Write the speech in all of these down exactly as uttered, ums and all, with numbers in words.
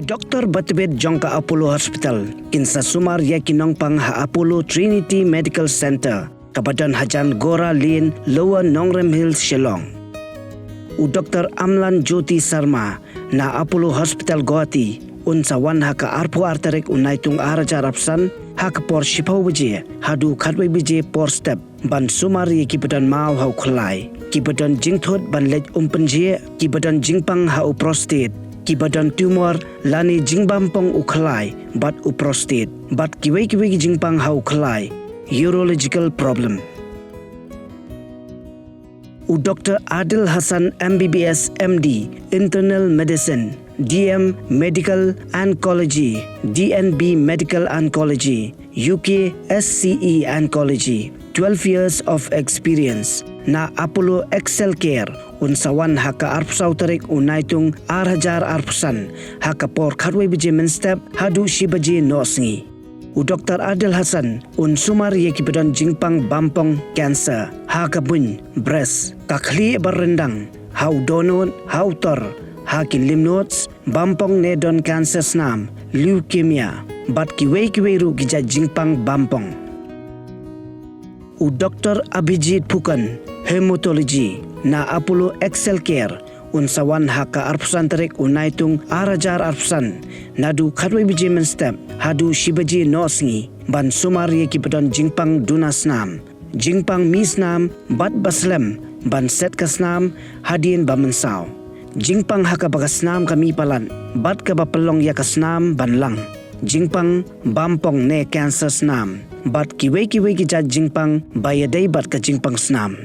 Doktor batbit jong ka Apollo Hospital kin sa sumar ïa ki nongpang ha Apollo Trinity Medical Center, kaba don hajan Gora Lane, Lower Nongrim Hills, Shillong. U Doktor Amlan Jyoti Sharma na Apollo Hospital Guwahati un sa wan ha ka arphew ar tarik u Naitung ar hajar arphew san ha ka por shiphew baje haduh khatwei baje por step ban sumar ïa kiba don maw ha u khlai, kiba don jingthut ban leit um pynjhieh, kiba don jingpang ha u prostate, kiba don tumor lane jingbampong u khlai bad u prostate, bad kiwei kiwei ki jingpang ha u khlai, urological problem. U Doktor Adil Hassan, M B B S, M D, Internal Medicine, D M Medical Oncology, D N B Medical Oncology, U K S C E Oncology, twelve years of experience, na Apollo Excel Care, un sa wan ha ka arphew saw tarik u Naitung ar hajar arphew san ha ka por khatwei baje mynstep haduh shi baje noh sngi. U Doktor Adil Hassan un sumar ïa kiba don jingpang bampong, cancer, ha ka buiñ, breast, ka khlieh ba ryndang, ha u dohnud, ha u tor, ha ki lymph nodes, bampong ne don cancer snam, leukemia, bad kiwei kiwei ruh ki jait jingpang bampong. U Doktor Abhijit Phukan, Hematology, na Apollo Excel Care, un sa wan ha ka arphew san tarik u Naitung ar hajar arphew san, naduh khatwei baje mynstep haduh shi baje noh sngi, ban sumar ïa kiba don jingpang duna snam, jingpang mih snam bad ba slem ban set ka snam hadien ba mynsaw, jingpang ha kaba ka snam ka mih palat bad kaba pynlong ïa ka snam ban lang, jingpang bampong ne cancer snam, bad kiwei kiwei ki jait jingpang ba ïadei bad ka jingpang snam.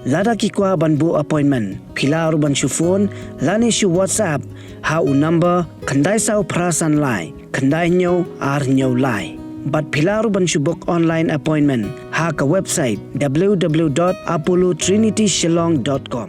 Lada ki kwah ban book appointment, phi lah ruh ban shu phone lane shu WhatsApp ha u number khyndai saw phra san lai khyndai hynñiew ar hynñiew lai. Bad phi lah ruh ban shu book online appointment ha ka website w w w dot apollo trinity shillong dot com.